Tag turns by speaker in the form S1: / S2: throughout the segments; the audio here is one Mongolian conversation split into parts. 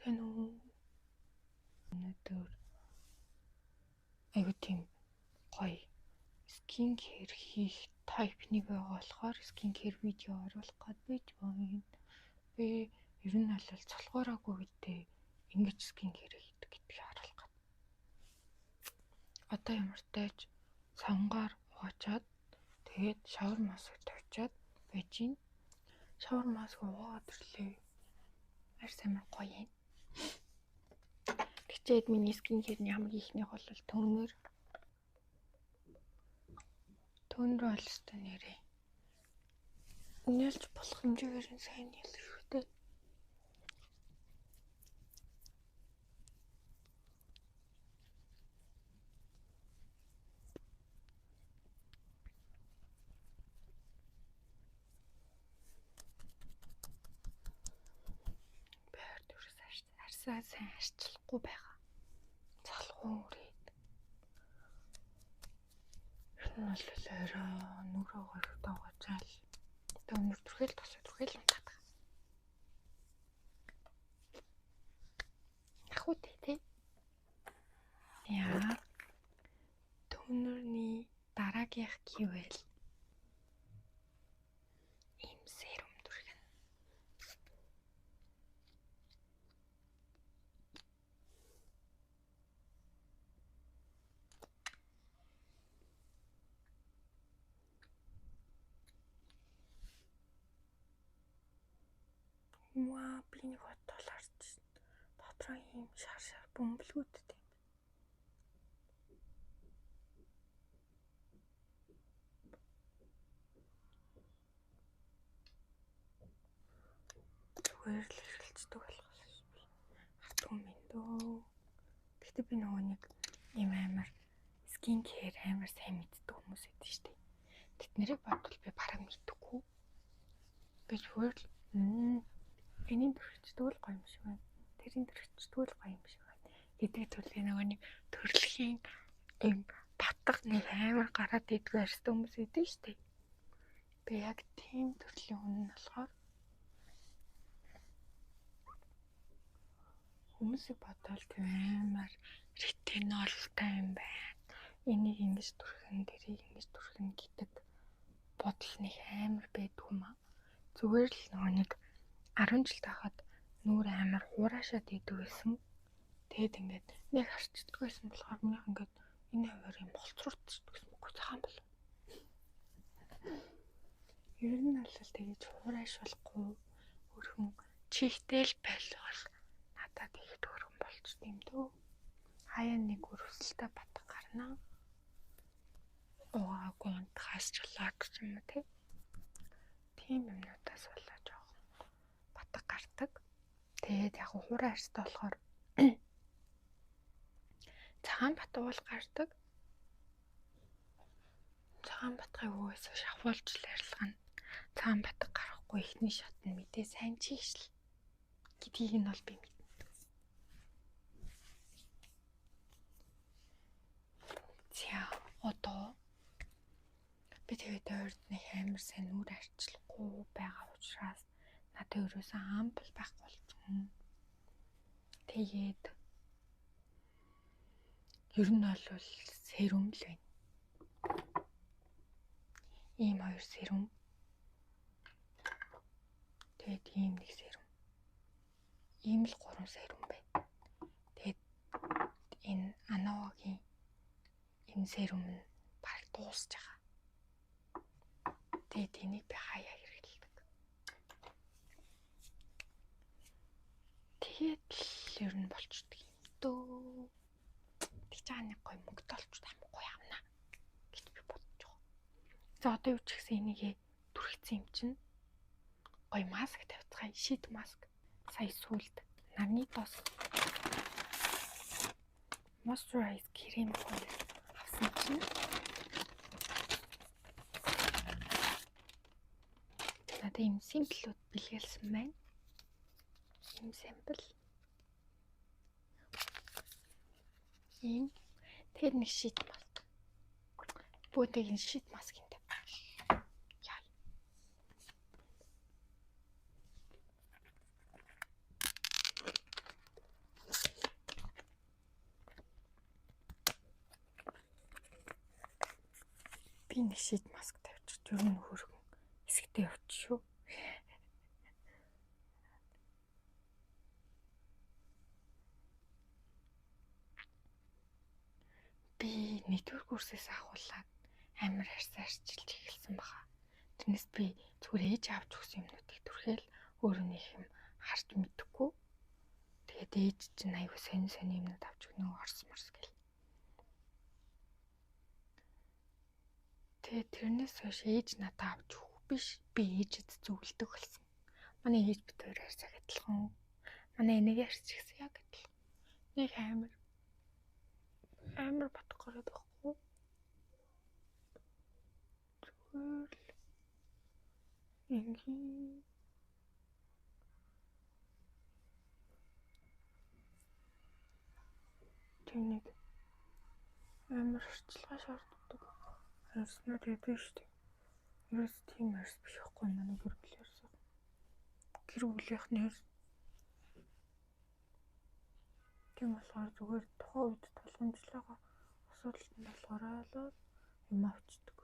S1: Мэцгэн үү? Өнөөдөр айгуу тийм гоё skin care хийх type нэг байгаа болохоор skin care видео оруулах гээд байж байна. Би ер нь бол цолгоороогүй үедээ ингэж skin care хийдэг гэдгийг харуулах гээд. Одоо ямар тач савнгаар угаачаад тэгээд shower mask тавьчаад байж гин. Shower mask угаагаад ирлээ. Арьс амар гоё юм. Тэгчээд миний skin care-ний хамгийн ихнийх бол toner. Toner бол өстой нэрээ. Нэлж болох хэмжээгээр нь сайн нэлэх шүү дээ. Би ард ерөөс арьсаа сайн арчлахгүй байгаа. Залхуу үрээд. Ер нь бол орой нүрээ горигдоо угаачаал. Тэгээ өнөр түрхэл тосоо түрхэл унтаад байгаа. Ах уу тий. Яа. Toner-ний дараагийнх гэвэл ийм serum түрхэнэ. Ваа, би нэг бодвол харж дотроо ийм шар шар бөмбөлгүүдтэй юм. Зүгээр л эргэлздэг болохоос би хардгүй юм байна дөө. Гэхдээ би нөгөө нэг ийм амар skin care амар сайн мэддэг хүмүүс байдаг шүү дээ. Тэд нарыг бодвол би бараг мэддэггүй. Би зүгээр л энийг төрчихдөг л гоё юм шиг байна. Тэрийг төрчихдөг л гоё юм шиг байна гэдэг төрлийн нөгөө нэг төрөлхийн ийм батга нэг амар гараад иддэг арьстай хүмүүс байдаг шүү дээ. Би яг тийм төрлийн хүн нь болохоор хүмүүсийг бодвол тийм амар ретинолтой юм байна. Энийг ингэж түрхэн, тэрийг ингэж түрхэн гэдэг бодол нэг амар байдгүй юм аа. Зүгээр л нөгөө нэг 10 жил байхад нүүр амар хураашаад идэв байсан. Тэгэд ингээд нэг харчдаг байсан болохоор минийх ингээд энэ хаваар юм болцруулчихдаг гэсэн үгүй цагаан бол. Ер нь бол тэгэж хурааш болохгүй өрхөн чихтэй л байлгал надад их дөрөн болчт юм дөө. Хаяа нэг өрсөлтэй батга гарна. Угаагүй унтахаас ч болоод ч юм уу тий. Тийм юмнуудаас болоо жоохон батга гардаг. Тэгээд яг хураа арьстай болохоор цагаан батга бол гардаг. Цагаан батгыг угаасаа шавхуулж л арилгана. Цагаан батга гарахгүй эхний шат нь мэдээ сайн чийгшил гэдгийг нь бол би мэднэ. За одоо би тэгээд ойрд нэг амар сайн нүур арчлахгүй байгаа учраас надад ерөөсөн ампл байхгүй болчихно. Тэгээд ер нь бол serum л байна. Ийм хоёр serum. Тэгээд ийм нэг serum. Ийм л 3 serum байна. Тэгээд энэ Anova-гийн энэ serum нь бараг дуусч байгаа. Тэгээд энийг би хаяа хэрэглэдэг. Тэгээд л ер нь болчдөг юм дөө. Тэгж байгаа нэг гоё мөнгөтэй болчиход амар гоё авна гэж би бодож байгаа. За одоо юу ч гэсэн энийгээ түрхсэн юм чинь гоё маск тавьцгаая. Sheet mask. Сая сүүлд нарны дос moisturize крем хоёр авсан чинь надад ийм sample-ууд бэлгэлсэн байна. Ийм sample. Ийм тэр нэг sheet mask. Бүүдэг энэ sheet mask юм тавь. Яа. Би нэг шид маск тавьчих. Ер нь хөргөн хэсэгтэй явчих шүү. Би нэгдүгээр курсээс ахуулаад амар арьсаа арчилж эхэлсэн баха. Тэрнээс би зүгээр ээж авч өгсөн юмнуудыг түрхэл өөрөө нэг юм харж мэдэхгүй. Тэгээд ээж чинь айгүй сонь сонь юмнууд авч өгнө орс морс гэл. Тэгээд тэрнээс хойш ээж надад авч өгөх биш. Би ээжэд зөвлөдөг болсон. Манай ээж бит хоёр арьсаа адилхан. Манай энийг арьс ч гэсэн яг адилхан. Нэг амар батг гараад байхгүй. Зүгээр л энгийн тийм нэг амар арчилгаа шаарддаг арьснууд байдаг шүү дээ. Ерөөс тийм арьс биш байхгүй манай гэр бүлийн арьс. Гэр бүлийнхний арьс. Тийм болохоор зүгээр тухайн үед тулгамжлага асуудалт нь болохоор л юм авчдаг.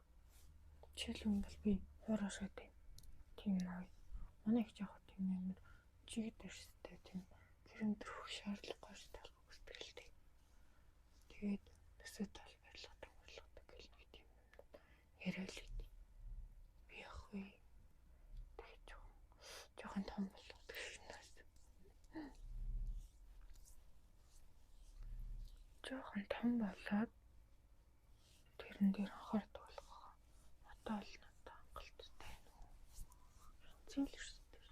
S1: Жишээлбэл бол би хуурашаа тийм ой. Манай их яг тийм амар жигд арьстай тийм гэрэм төрөх шаардлагагүй шаардлагагүй хүсдэг л дээ. Тэгээд төсөө тал барилгадаг гэл нэг тийм юмнууд яриа л идэв. Би яг вэ. Тэгээд жоохон том болгодог шнээс. Жоохон том болоод тэрэн дээр анхаардаг болох. Одоо л надад хангалттай нүү. Янзын л эрсдэл.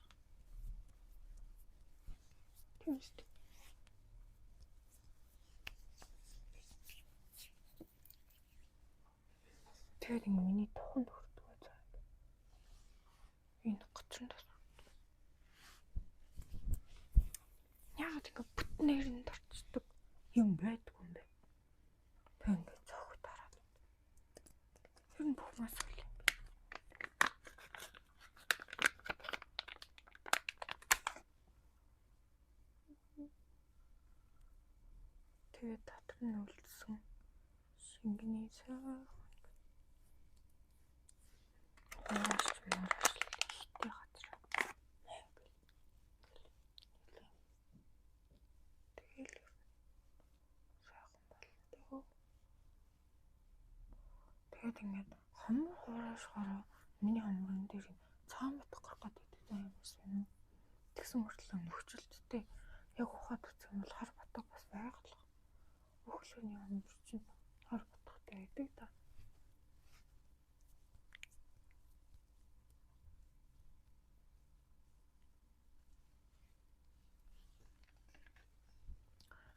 S1: Тийм үстэй. Тэгээд ингэ миний туханд хүрдэг заа. Энэ гоцронд бас хүрдэг. Яагаад ингэ бүтнээр нь орчдөг юм байдгүй юм бэ? Тэг ингэ цогт хараад. Тэр нь бүх маск л юм. Тэгээд дотор нь үлдсэн шингэний сайхан хуураш муураш ихтэй газар. Тэгэл сайхан болдог. Тэгээд ингээд хомор хуурашгаараа миний хомрон дээр цагаан батг гарах гэдэг юм юм. Тэгсэн мөртлөө нөхцөлттэй яг ухаад үзэх юм бол хар батг бас байгаа л. Өглөөний хомор чинь хар батгтай байдаг да.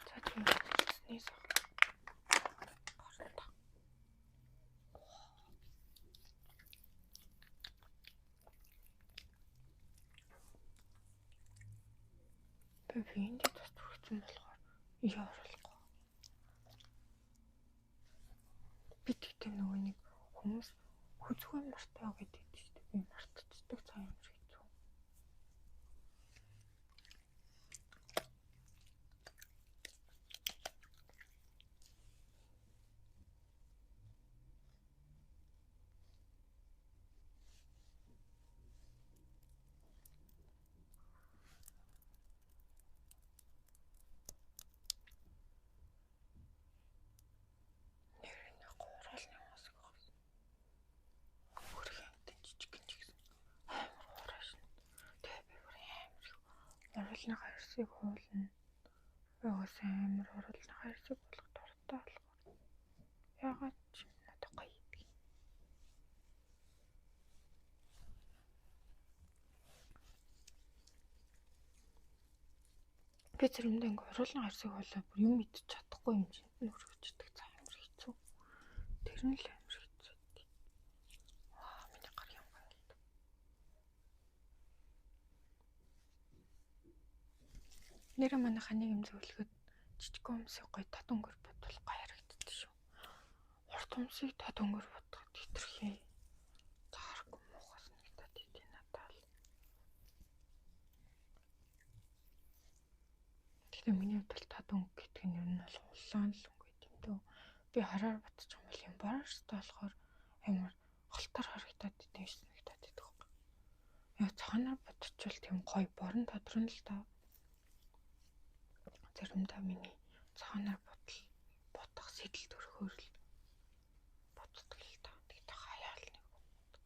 S1: За тийм нүцнээс гарна. Би энд тус түрхсэн болохоор ие оруулахгүй. Би тэгтээ нөгөө нэг хүмүүс хүзгүй мартаа гэдэг шүү дээ. Би мартчихдаг цаа юм шиг хэцүү. Уруулны хайрсыг хуулна. Угаас амар уруулны хайрсыг болох дуртай болохоор. Яагаад ч надад гоё идэг. Би заримдаа ингээ уруулны хайрсыг хуулаад бүр юм идчих чадахгүй юм чинь нөрөгчдөг цаа амар хэцүү. Тэр нь л амар хэцүү. Ваа миний гар юм гоё. Нэрэ манайхаа нэг юм зөвлөхөд жижиг өмсөг гоё тод өнгөр бодвол гоё харагддаг шүү. Урт өмсөг тод өнгөр бодоход хитрхи таарахгүй муухай санагдаад идэв надад л. Тэгэхээр миний хувьд бол тод өнгө гэдэг нь ер нь бол улаан л өнгө юм дөө. Би хараар бодчих юм бол юм борштой болохоор Ямар холтор харагдаад идэв шиг санагдаад идэх байхгүй. Яа цаханаар бодчихвол тийм гоё борон тодрон л доо. Заримдаа миний цаханаар бодол бодох сэтэл төрөхөөр л боддог л доо. Тэгтээ хаяал нэг боддог.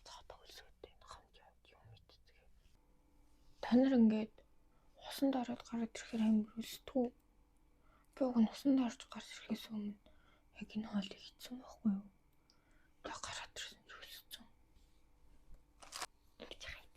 S1: Цаата өлсөөд энэ хамт явж юм мэдцгээ. Та нар ингээд усанд ороод гараад ирэхээр амар өлсдөг үү? Би уг нь усанд орж гарч ирэхээс өмнө яг энэ хоолыг идсэн байхгүй юу? Тэг гараад ирсэн чи өлссөн. Ингэж хайд.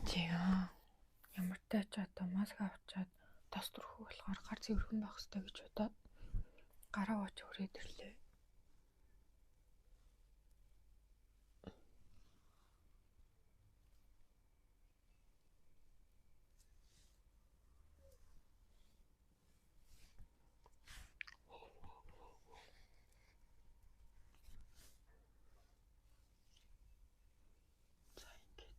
S1: Тийм. Ямар ч одоо маск авчаад тос түрхүү болохоор гар цэвэрхэн байх хэрэгтэй гэж бодоод гараа ууч өрөөд ирлээ. За ингээд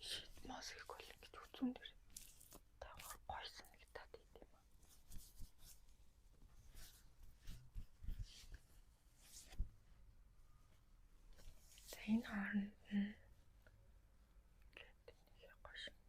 S1: шид маск бол ингэж үзүүн дээр тавар гоё санагдаад байт юм аа. За энэ хооронд нь ингээд нэг гоё шинг.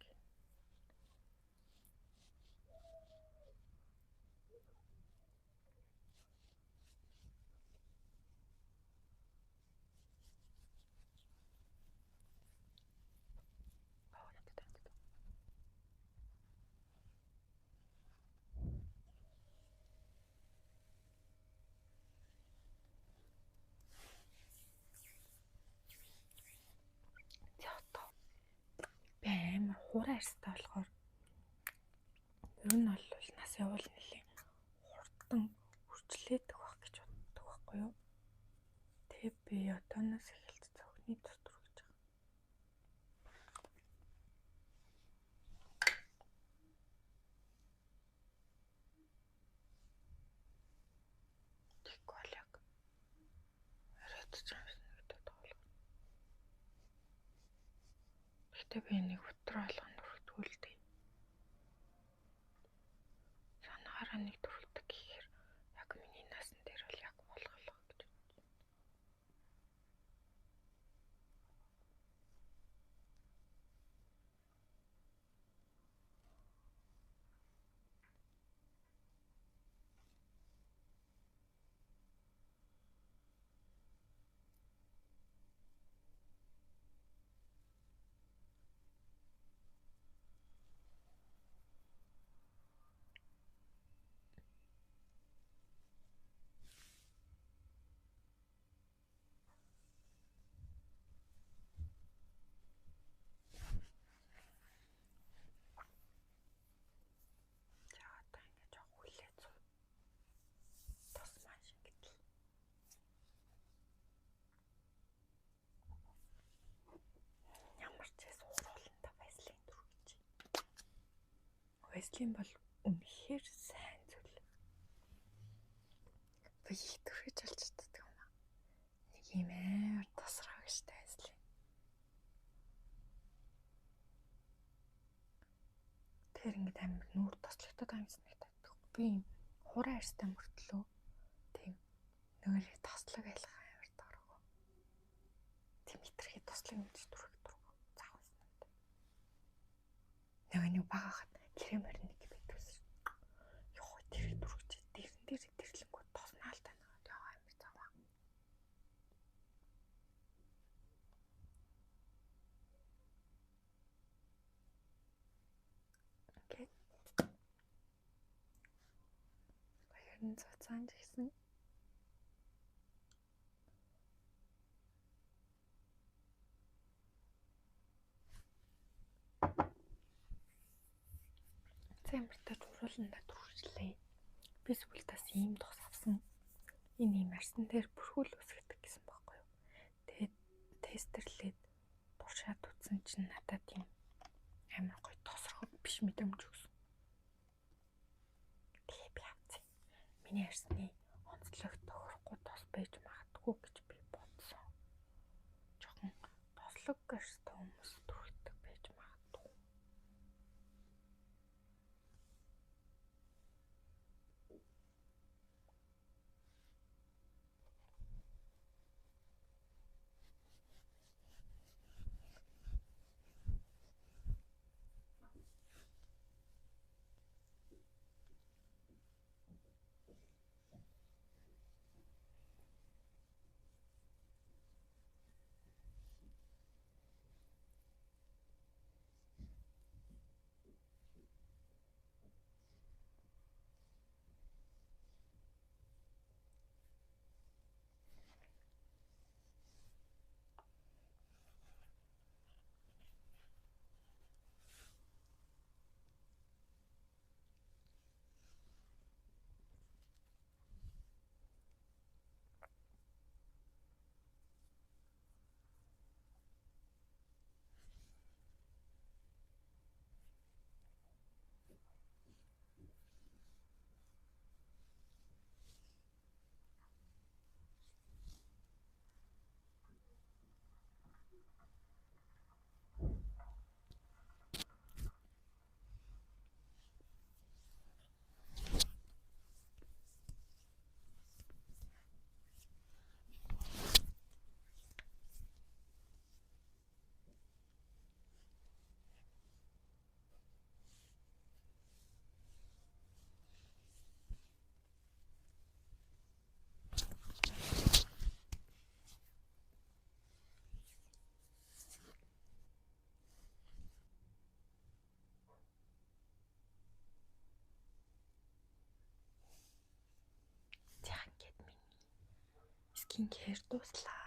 S1: За одоо би амар хуурай арьстай болохоор ер нь бол нас явуул нэлээ хурдан үрчлээдэг байх гэж боддог байхгүй юу? Тэгээ би одооноос эхэлж цогны тус түргэж байгаа. Тэгэхгүй бол яг оройтж байгаа юм санагдаад байгаа болохоор. Гэхдээ би энийг өдрө болгоно түрхдэг л дээ. Санаагаараа нэг түрхдэг гэхээр яг миний насан дээр бол яг болох гэж бодож байна. За одоо ингэж жоох хүлээ зур. Тус маань шингэтэл. Ямар ч хэс урууланда вазлин түргэж. Вазлин бол үнэхээр сайн зүйл. Би их түрхэж олж чаддаг юм аа. Нэг юм амар тасраа штэ вазлин. Надад амар нүүр тослогдоод байгаа юм санагдаад. Би юм хураа арьстай мөртлөө тийм нөгөө тослог айлах амар доргоо. Тийм хитрхи тослог юм чи түрэх дургу. Заавал надад. Нөгөө нэг бага хат крем орник байдаг ус. Йоо тэр түрхэж дэрэн дээр тэрлэнгүү тосноо л тань. Яа амар заваа. Ингээд баяр нь цуцаан ч гэсэн За ямартай урууландаа түрхлээ. Би сүүлд бас ийм тос авсан. Энэ ийм арьсан дээр бүрхүүл үсгдэг гэсэн байхгүй юу. Тэгээд тестерлээд туршаад үзсэн чинь надад ийм амар гоё тосрохог биш мэдрэмж өгсөн. Тэгээ би авсан. Миний арьсны онцлог тохирохгүй тос байж магадгүй гэж би бодсон. Жохон тослог арьстай хүмүүс түрхдэг байж магадгүй. За ингээд миний skincare дууслаа.